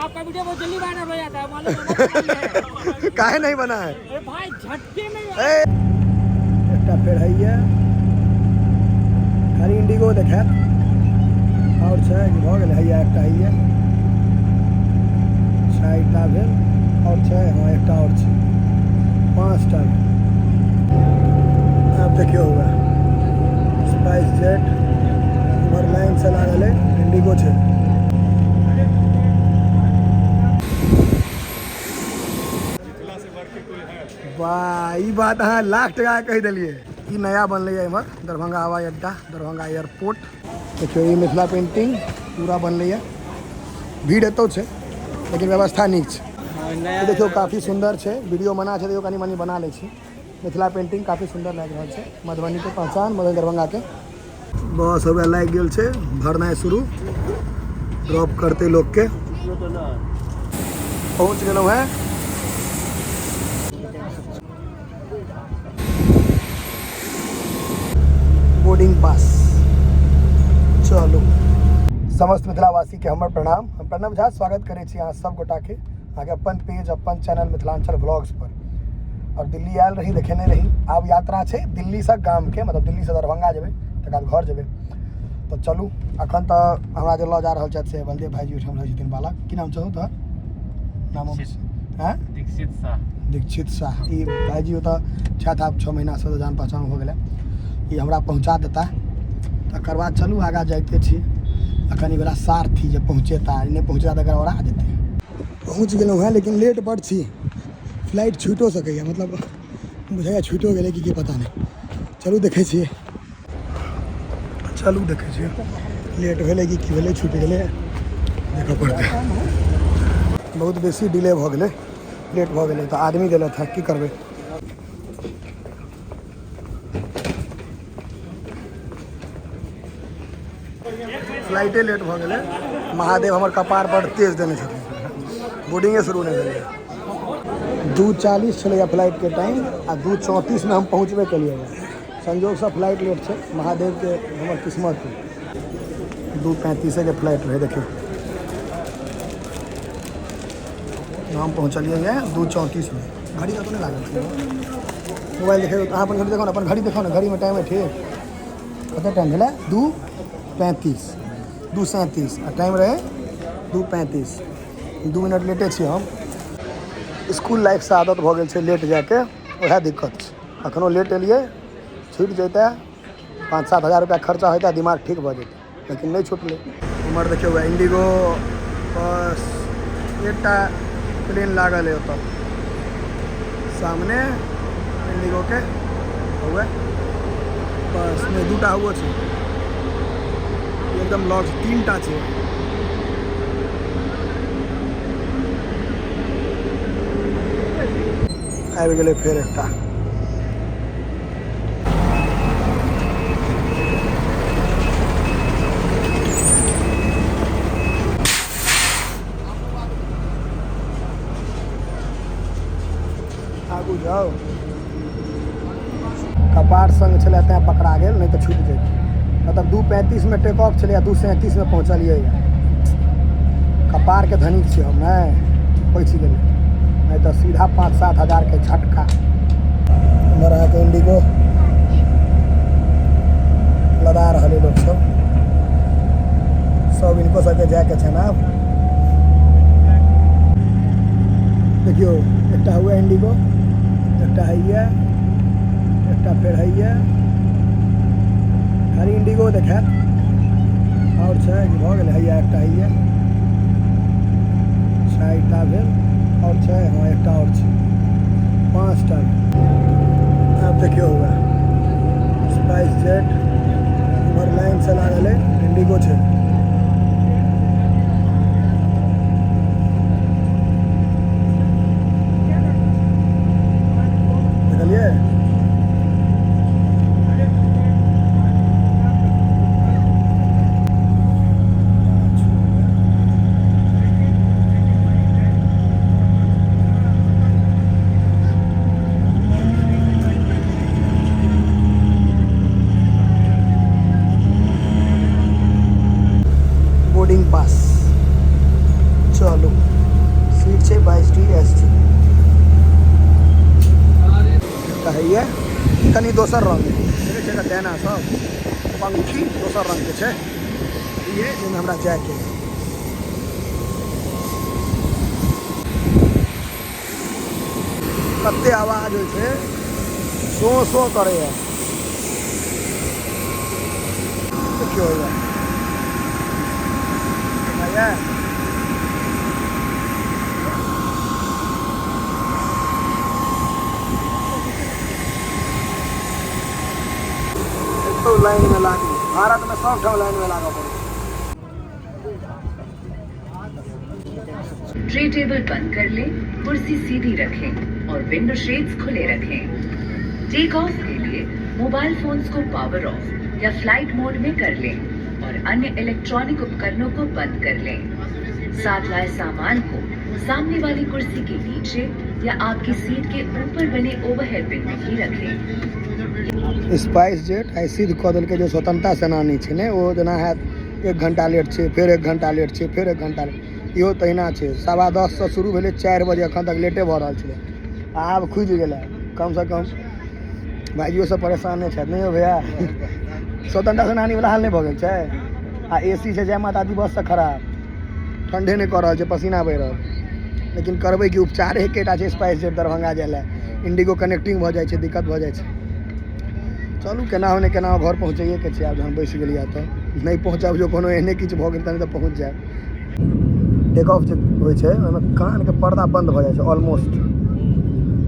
आपका वीडियो बहुत जल्दी वायरल हो जाता है, मालूम है? काहे नहीं बना है? अरे भाई, झटके में। एकटा फेर हैया, खाली इंडिगो देखायत। आओर छै कि भऽ गेलै? हैया एकटा, हैया 4टा भेल। आओर छै? हँ, एकटा आओर छै, 5टा भेल। आब देखियौ, हुए स्पाइस जेट उम्हर लाइन से लागल है, इंडिगो छै। वाह, ई बात अहाँ लाख टका कहि देलियै। ई नया बनलै इम्हर दरभंगा हवाई अड्डा, दरभंगा एयरपोर्ट। देखियौ, ई मिथिला पेंटिंग पूरा बनलै। भीड़ एतौ छै, लेकिन व्यवस्था नीक छै। ई देखियौ, काफी सुन्दर छै। वीडियो मना छै, तैयो कनि मनि बना लै छी। मिथिला पेंटिंग काफी सुन्दर लागि रहल छै, मधुबनीके पहचान, मधुबनी दरभंगाके। बस हवे लागि गेल छै, भरनाइ शुरू, ड्रॉप करते लोकके। पहुँच गेलहुँ हेँ। बोर्डिंग पास, चलू। समस्त मिथिलावासीके हमर प्रणाम। हम प्रणव झा स्वागत करै छी अहाँ सब गोटाके अहाँके अपन पेज, अपन चैनल मिथिलांचल व्लॉग्स पर। आओर दिल्ली आयल रही, देखेने रही। आब यात्रा छै दिल्लीसँ गामके, मतलब दिल्लीसँ दरभंगा जेबै, तकर बाद घर जेबै। तऽ चलू, अखन तऽ हमरा जे लऽ जा रहल छथि से बलदेव भाईजी ओहिठाम रहै छथिन। बालक, की नाम छौ तोहर? नाम? हँ, दीक्षित शाह। दीक्षित शाह। ई भाईजी ओतऽ छथि आब 6 महीनासँ, जान पहचान हो गेलै। ई हमरा पहुँचा देता, तकर बाद चलू, आगाँ जाइते छी। अखन ई वला सारथी जे पहुँचेता, नहि पहुँचेता तऽ गड़बड़ा जेतै। पहुँच गेलहुँ हेँ, लेकिन लेट बड्ड छी। फ्लाइट छुटिओ सकैए, मतलब बुझाइए छुटिओ गेलै कि की, पता नहि। चलू देखै छियै, चलू देखै छियै, लेट भेलै कि की भेलै, छुटि गेलै, देखऽ पड़तै। बहुत बेसी डिले भऽ गेलै, लेट भऽ गेलै, तऽ आदमी देलथि हँ, की करबै। फ्लाइटे लेट भऽ गेलै। महादेव हमर कपार पर तेज देने छथिन, बोर्डिंगे शुरू नहि भेलै। 2:40 छलैए फ्लाइटके टाइम आ 2:34मे हम पहुँचबे केलियै। संजोगसँ फ्लाइट लेट छै, महादेवके हमर किस्मत। 2:35के फ्लाइट रहै, देखियौ, हम पहुँचलियै 2:34मे। घड़ी कतहु नहि लागल छै। मोबाइल देखियौ, अहाँ अपन घड़ी देखो ने, अपन घड़ी देखो ने। घड़ीमे टाइम है ठीक? कतेक टाइम भेलै? 2:35, 2:37, आ टाइम रहै 2:35। 2 मिनट लेटे छी हम। इसकुल लाइफसँ आदत भऽ गेल छै लेट जाइके, उएह दिक्कत छै। अखनो लेट एलियै, छुटि जैतै, 5-7 हजार रुपैआ खर्चा होइतै, दिमाग ठीक भऽ जेतै, लेकिन नहि छुटलै। उम्हर देखियौ, इंडिगो बस, एकटा प्लेन लागल है ओतऽ सामने इंडिगोके। हुए बस नहि, दूटा हुओ छै, एकदम लग तीन टा छै। आबि गेलै फेर एकटा। आगू जाउ। कपार संग छलै तैँ पकड़ा गेल, नहि तऽ छूटि जेतै। मतलब 2:35मे टेक ऑफ छलै आ 2:37मे पहुँचलियै। कपारके धनिक छी हम, नहि बचि गेलै, नहि तऽ सीधा 5-7 हजारके झटका। इम्हर अहाँके इंडिगो लदा रहल है लोकसब सब। इनको सबके जायके छनि आब। देखियौ, एकटा हुए इंडिगो, एकटा हैया, एकटा फेर हैया, खाली इंडिगो देखायत। आओर छै कि भऽ गेलै? हैया एकटा, हैया 4टा भेल। आओर छै? हँ, एकटा आओर छै, 5टा भेल। आब देखियौ, हुए स्पाइस जेट उम्हर लाइन से लागल है, इंडिगो छै। देखलियै? छै 22 डी एस जी। कहैए कनि दोसर रंग देखै छै डैना सब पंखी दोसर रंगके छै। ई जाहिमे हमरा जायके कते आवाज होइ छै, शो शो करैए। देखियौ होइए लाइन में लागू, भारत में सब ठाम लाइन में लागऽ पड़ै। ट्रे टेबल बंद कर लें, कुर्सी सीधी रखें और विंडो शेड्स खुले रखें। टेक ऑफ के लिए मोबाइल फोन्स को पावर ऑफ या फ्लाइट मोड में कर लें और अन्य इलेक्ट्रॉनिक उपकरणों को बंद कर लें। साथ लाए सामान को सामने वाली कुर्सी के नीचे या आपकी सीट के ऊपर बने ओवरहेड बिन में ही रखें। स्पाइस जेट आइ सिद्ध कऽ देलकै जे स्वतंत्रता सेनानी छै ने, ओ जेना हैत 1 घंटा लेट छै, फेर 1 घंटा लेट छै, फेर 1 घंटा लेट, इहो तहिना छै। 10:15 से शुरू भेलै, 4 बजे एखन तक लेटे भऽ रहल छलै, आब खुजि गेलै। कमसँ कम भाइजियो सब परेशान नहि छथि। नहि यौ भैया, स्वतंत्रता सेनानी वाला हाल नहि भऽ गेल छै। आ ए सी छै जय माता दी बससँ खराब, ठंडे नहि कऽ रहल छै, पसीना बहि रहल। लेकिन करबै कि, उपचार एकेटा छै स्पाइस जेट दरभंगा जाय लए, इंडिगो कनेक्टिंग भऽ जाइ छै, दिक्कत भऽ जाइ छै। चलू केना हो नहि केना हो घर पहुँचैएके छै। आब जहन बैसि गेलियै तऽ नहि पहुँचब, जो कोनो एहने किछु भऽ गेल तहन तऽ पहुँच जायब। टेक ऑफ जे होइ छै ओहिमे कानके पर्दा बन्द भऽ जाइ छै, ऑलमोस्ट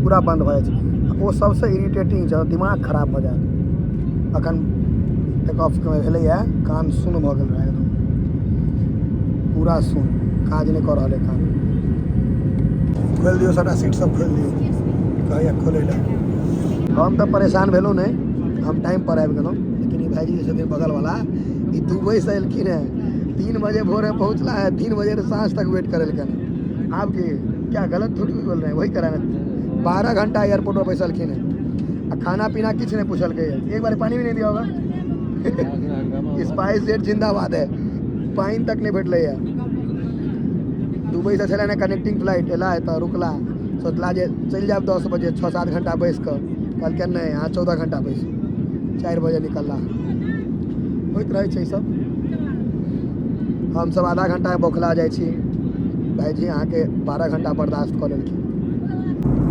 पूरा बन्द भऽ जाइ छै। ओ सबसँ इरिटेटिंग छै, दिमाग खराब भऽ जायत। अखन टेक ऑफ भेलैए, कान सुन्न भऽ गेल रहै, एकदम पूरा सुन्न, काज नहि कऽ रहल है कान। खोलि दियौ सबटा सीट सब खोलि दियौ, कहैया खोलै लए। हम तऽ परेशान भेलहुँ नहि, हम टाइम पर आबि गेलहुँ। लेकिन ई भाईजी जे छथिन बगलवला, ई दुबईसँ एलखिन हेँ, 3 बजे भोरे पहुँचला है, 3 बजे साँझ तक वेट करेलकनि। आब की क्या गलत थोड़ी बोल रहे हैं, वही करा 12 घंटा एयरपोर्ट पर बैसलखिन हेँ आ खाना पीना किछु नहि पूछलकै। एक बार पानी भी नहीं दिया होगा। स्पाइस जेट जिंदाबाद है, पानि तक नहि भेटलै है। दुबईसँ छलै ने कनेक्टिंग फ्लाइट, एला एतऽ रुकला, सोचला जे चलि जायब 10 बजे, 6-7 घंटा बैस कऽ, कहलकै नहि अहाँ 14 घंटा बैसू। 4 बजे निकलला। होइत रहै छै सब। हमसब आधा घंटा बौखला जाइ छी, भाईजी अहाँके 12 घंटा बर्दाश्त कऽ लेलखिन।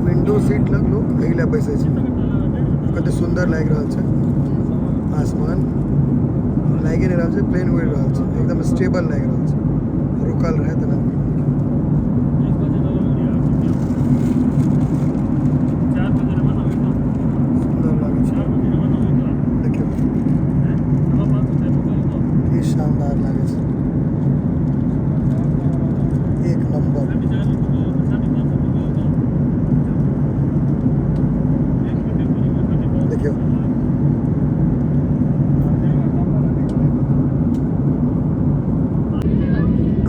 विंडो सीट लग लोक एहि लए बैसै छै, कते सुन्दर लागि रहल छै, आसमान लागि नहि रहल छै, प्लेन उड़ि रहल छै, एकदम स्टेबल लागि रहल छै, रुकल रहै तेना। सुन्दर लागै छै, देखियौ की शानदार लागै छै, एक नंबर। देखियौ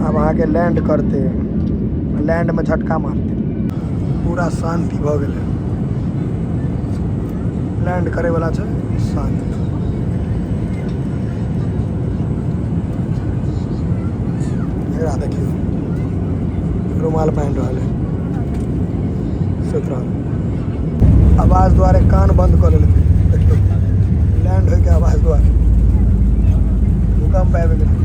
आब अहाँके लैंड करते, लैंड में झटका मारते, पूरा शांति भऽ गेलै। लैंड करे वाला छै, शांति। एकरा देखियौ रुमाल बान्हि रहल है, सुति रहल, आवाज दुआरे कान बंद कऽ लेलकै। देखियौ लैंड होइके आवाज दुआरे भूकंप आबि गेलै,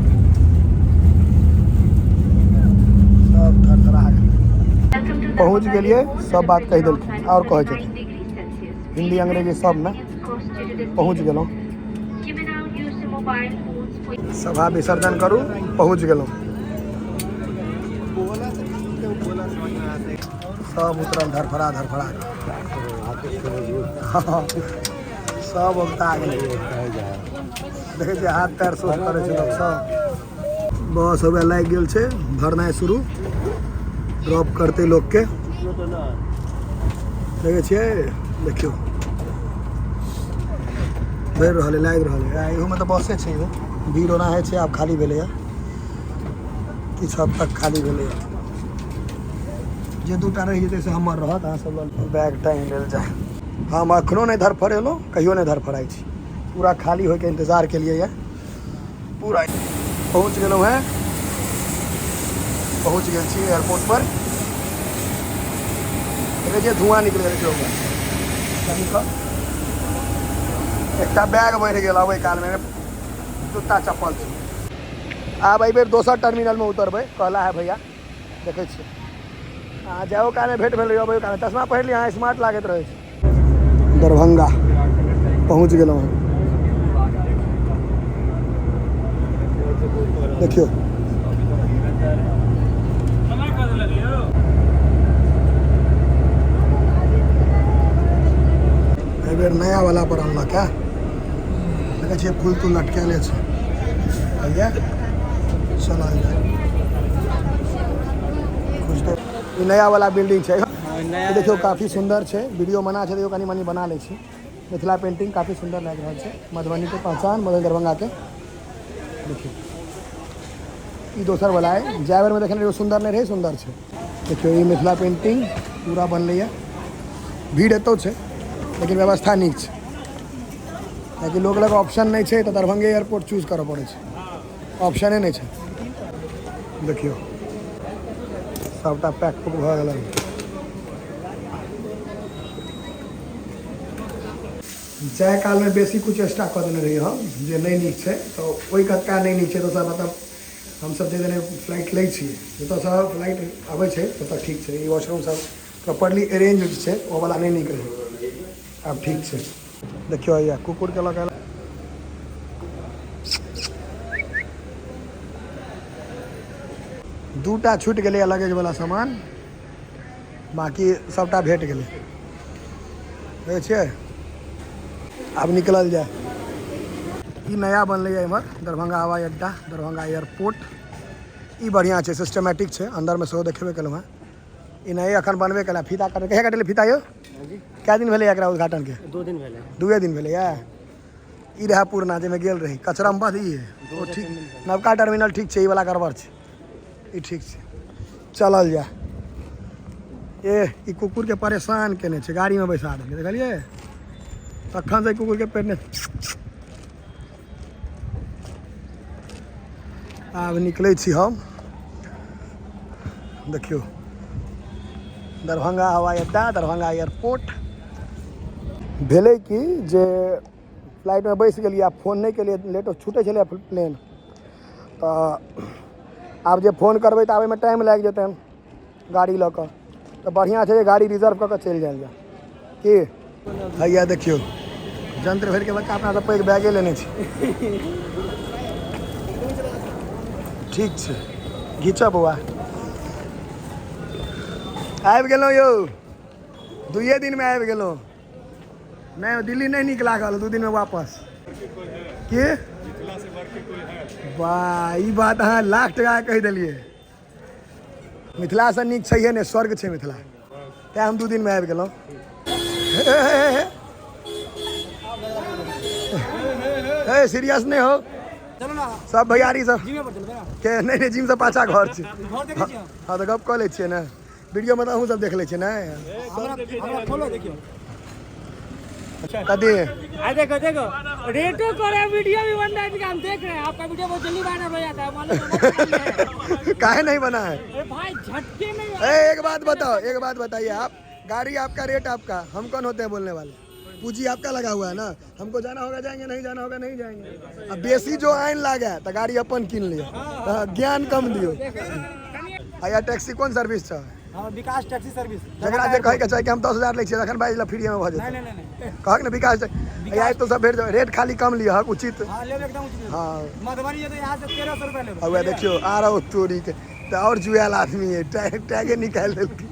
सब थरथरा गेलै। पहुँच गेलियै, सब बात कहि देलखिन आओर कहै छथिन हिंदी अंग्रेजी सबमे। पहुँच गेलहुँ, सभा विसर्जन करू, पहुँच गेलहुँ। सब उतरल धरफड़ा धरफड़ा, सब उगता गेलै। देखै छियै हाथ पैर सोच करै छै लोक सब। बस हवे लागि गेल छै, भरनाइ शुरू, ड्रॉप करतै लोकके। देखै छियै, देखियौ भरि रहल है, लागि रहल है। इहोमे तऽ बसे छै, इहो भीड़ ओना होइ छै। आब खाली भेलैए, किछु हद तक खाली भेलैए। जे दूटा रहि जेतै से हमर रहत, अहाँ सब लऽ बैग टाँगि लेल जाय। हम अखनो नहि धरफड़ेलहुँ, कहियो नहि धरफड़ाइ छी। पूरा खाली होइके इंतजार केलियै ये, पूरा पहुँच गेलहुँ हेँ, पहुँच गेल छी एयरपोर्ट पर। देखै छियै धुआँ निकलि गेलै छै ओकर। कनि कऽ एकटा बैग बढ़ि गेल अबै कालमे, जूता चप्पल छै। आब एहिबेर दोसर टर्मिनलमे उतरबै कहला है भैया, देखै छियै। आ जाओ कालमे भेट भेल रही, अबै कालमे चश्मा पहिर लिअ, अहाँ स्मार्ट लागैत रहै छै। दरभंगा पहुँच गेलहुँ हँ। देखियौ एहिबेर नया वाला पर अनलक है, देखै छियै फूल तूल लटकेले छै। भैया चलल जाय कुछ तो। ई नया वाला बिल्डिंग छै, ई देखियौ काफी सुन्दर छै। वीडियो बना छै, देखियौ कनि मनि बना लै छी। मिथिला पेंटिंग काफी सुन्दर लागि रहल छै, मधुबनीके पहचान, मधुबनी दरभंगाके। देखियौ ई दोसर वाला है, जाय बेरमे देखने रहियै सुन्दर नहि रहै, सुन्दर छै। देखियौ ई मिथिला पेंटिंग पूरा बनलैए। भीड़ एतौ छै लेकिन व्यवस्था नीक छै, कियाकि लोक लग ऑप्शन नहि छै तऽ दरभंगे एयरपोर्ट चूज करऽ पड़ै छै, ऑप्शने नहि छै। देखियौ सबटा पैक पुक भऽ गेलै। जाय कालमे बेसी किछु एक्स्ट्रा कऽ देने रहियै हम जे नहि नीक छै, तऽ ओहि कतका नहि नीक छै दोसर। मतलब हमसब जे देने फ्लाइट लै छियै, जतऽसँ फ्लाइट अबै छै ततऽ ठीक छै। ई वॉशरूम सब प्रॉपरली अरेंज छै, ओ वाला नहि नीक रहै, आब ठीक छै। देखियौ हैया कुकुरके लऽ कऽ दूटा छूटि गेलैए लगेज वाला सामान, बाँकी सबटा भेट गेलै। देखै छियै आब निकलल जाय। ई नया बनलैए इम्हर दरभंगा हवाई अड्डा, दरभंगा एयरपोर्ट। ई बढ़िआँ छै, सिस्टमेटिक छै, अन्दरमे सेहो देखेबे केलहुँ हेँ। ई नये अखन बनबे केला। फीता कटल कहिया कटलै फीता यौ? कए दिन भेलै एकरा उद्घाटन के? 2 दिन भेलै। 2 दिन भेलैए। ई रहै पुरना जाहिमे गेल रही, कचरामे बस ई है। ओ ठीक नवका टर्मिनल ठीक छै, ई वाला गड़बड़ छै, ई ठीक छै। चलल जाय। ए ई कुकुरके परेशान केने छै, गाड़ीमे बैसा देलकै, देखलियै तखन से कुकुरके पेटने। आब निकलै छी हम। देखियौ दरभंगा हवाई अड्डा, दरभंगा एयरपोर्ट। भेलै कि जे फ्लाइटमे बैस गेलियै, आब फोन नहि केलियै, लेट छूटै छलै प्लेन, तऽ आब जे फोन करबै तऽ आबैमे टाइम लागि जेतनि गाड़ी लऽ कऽ, तऽ बढ़िआँ छै जे गाड़ी रिजर्व कऽ कऽ चलि जायल जाय। की हैया देखियौ यंत्र भरिके बच्चा अपना तऽ पैघ बैगे लेने छै। ठीक छै, घीचऽ बौआ। आबि गेलहुँ यौ, 2 दिनमे आबि गेलहुँ। नहि दिल्ली नहि नीक लागल, 2 दिनमे वापस। के वाह, ई बात अहाँ लाख टका कहि देलियै। मिथिलासँ नीक छैहे नहि, स्वर्ग छै मिथिला, तैँ हम 2 दिनमे आबि गेलहुँ। हे सीरियस नहि हो, सब भैयारी सब के नहि नहि जिम से पाछा घर छै। हँ तऽ गप कऽ लै छियै ने, वीडियोमे तऽ अहूँ सब देख लै छियै ने। कथी देखो देखो रेटो करे वीडियो भी बन रहा है, हम देख रहे हैं आपका वीडियो बहुत जल्दी वायरल हो जाता है, मालूम है। काहे नहीं बना है? अरे भाई झटके में। ए, एक बात बताओ, एक बात बताइए आप, गाड़ी आपका, रेट आपका, हम कौन होते हैं बोलने वाले? पूंजी आपका लगा हुआ है ना, हमको जाना होगा जाएंगे, नहीं जाना होगा नहीं जाएंगे। अब बेसी जो आइन लागे तो गाड़ी अपन किन लियो, ज्ञान कम दियो। आया टैक्सी कोन सर्विस छै? हाँ, विकास टैक्सी सर्विस। जकरा जे कहै के छै कि हम 10,000 लै छियै, तखन बाजि लए फ्रीमे भऽ जेतै। नहीं नहीं नहीं, कहक ने विकास आइ तो सब भेट रेट खाली कम लिअ उचित। हाँ लेब एकदम उचित। हाँ मधुबनी जेतै यहाँ से 1300 रुपया लेब। अब देखियो आ रहा तोरी के तऽ आओर जुआयल आदमी है, टैगे निकालि देलकै।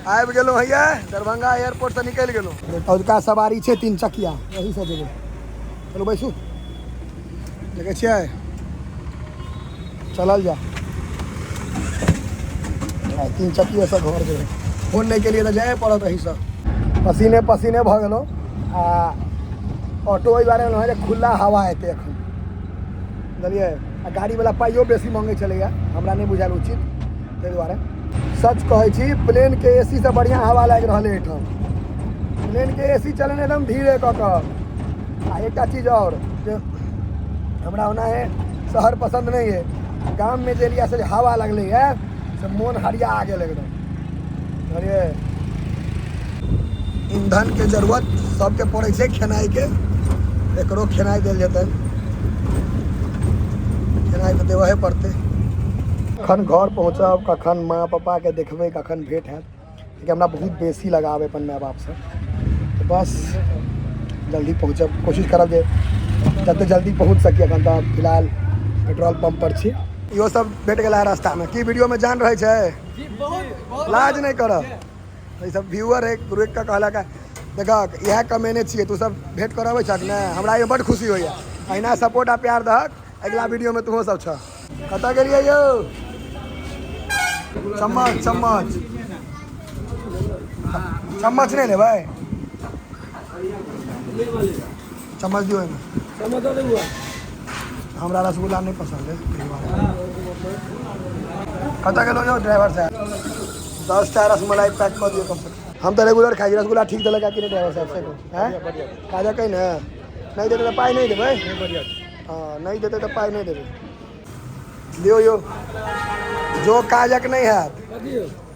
आबि गेलहुँ हैया दरभंगा एयरपोर्टसँ निकलि गेलहुँ। अजुका सवारी छै 3 चकिया, एहीसँ जेबै। चलू बैसू, देखै छियै चलल जाय। 3 चकिएसँ घर जेबै, फोन नहि केलियै तऽ जाए पड़त एहीसँ। पसीने पसीने भऽ गेलहुँ। आ ऑटो एहि दुआरे एलहुँ हेँ जे खुला हवा एतै एखन, बुझलियै। आ गाड़ीवला पाइयो बेसी मङ्गै छलैए, हमरा नहि बुझायल उचित, ताहि दुआरे। सच कहै छी प्लेनके ए सी सँ बढ़िआँ हवा लागि रहल है एहिठाम। प्लेनके ए सी चलने एकदम धीरे कऽ कऽ। आ एकटा चीज आओर जे हमरा ओना है शहर पसन्द नहि है, गाममे जे एलियै से हवा लगलैए से मोन हरिया गेल एकदम, बुझलियै। ईंधनके जरूरत सबके पड़ै छै खेनाइके, एकरो खेनाइ देल जेतै, खेनाइ तऽ देबहे पड़तै। कखन घर पहुँचब, कखन माँ पापाके देखबै, कखन भेँट हैत, कियाकि हमरा बहुत बेसी लगाव अइ अपन माय बापसँ। तऽ बस जल्दी पहुँचब, कोशिश करब जे जते जल्दी पहुँच सकी। एखन तऽ फिलहाल पेट्रोल पंप पर छी। इहो सब भेट गेला रास्तामे। की वीडियोमे जान रहै छै? लाज नहि करब। ई सब व्यूअर है, रुकि कऽ कहलक देखक इएह कमेने छियै, तू सब भेंट करऽ अबै छहक ने, हमरा एहिमे बड्ड खुशी होइए। अहिना सपोर्ट आ प्यार दहक, अगिला वीडियोमे तूहो सब छह। कतऽ गेलियै यौ? चम्मच चम्मच चम्मच नहि लेबै? चम्मच दियौ एहिमे। हमरा रसगुल्ला नहि पसन्द है। कतऽ गेलहुँ यौ ड्राइवर साहब? 10टा रसमलाई पैक कऽ दियौ कमसँ कम। हम तऽ रेगुलर खाइ छी रसगुल्ला। ठीक देलक कि नहि ड्राइवर साहब से कहू? आँय, काजक अइ ने? नहि देतै तऽ पाइ नहि देबै। हँ, नहि देतै तऽ पाइ नहि देबै। लियौ यौ, जो काजक नहि हैत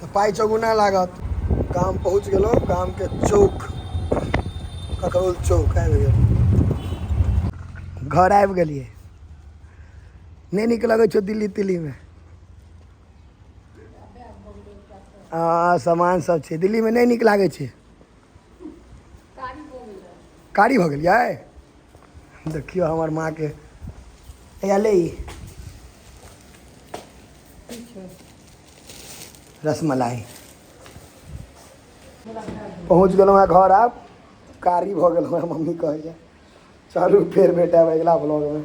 तऽ पाइ चौगुना लागत। गाम पहुँच गेलहुँ। गामके चौक, ककरौल चौक आबि गेल। घर आबि गेलियै। नहि नीक लगै छौ दिल्ली तिल्लीमे? आ सामान सब छै। दिल्लीमे नहि नीक लागै छै? कारी भऽ गेलियै। देखियौ हमर माँके। हैया ले ई रसमलाई। पहुँच गेलहुँ हेँ घर। आब कारी भऽ गेलहुँ हेँ मम्मी कहैए। चलू, फेर भेटायब अगिला ब्लॉगमे।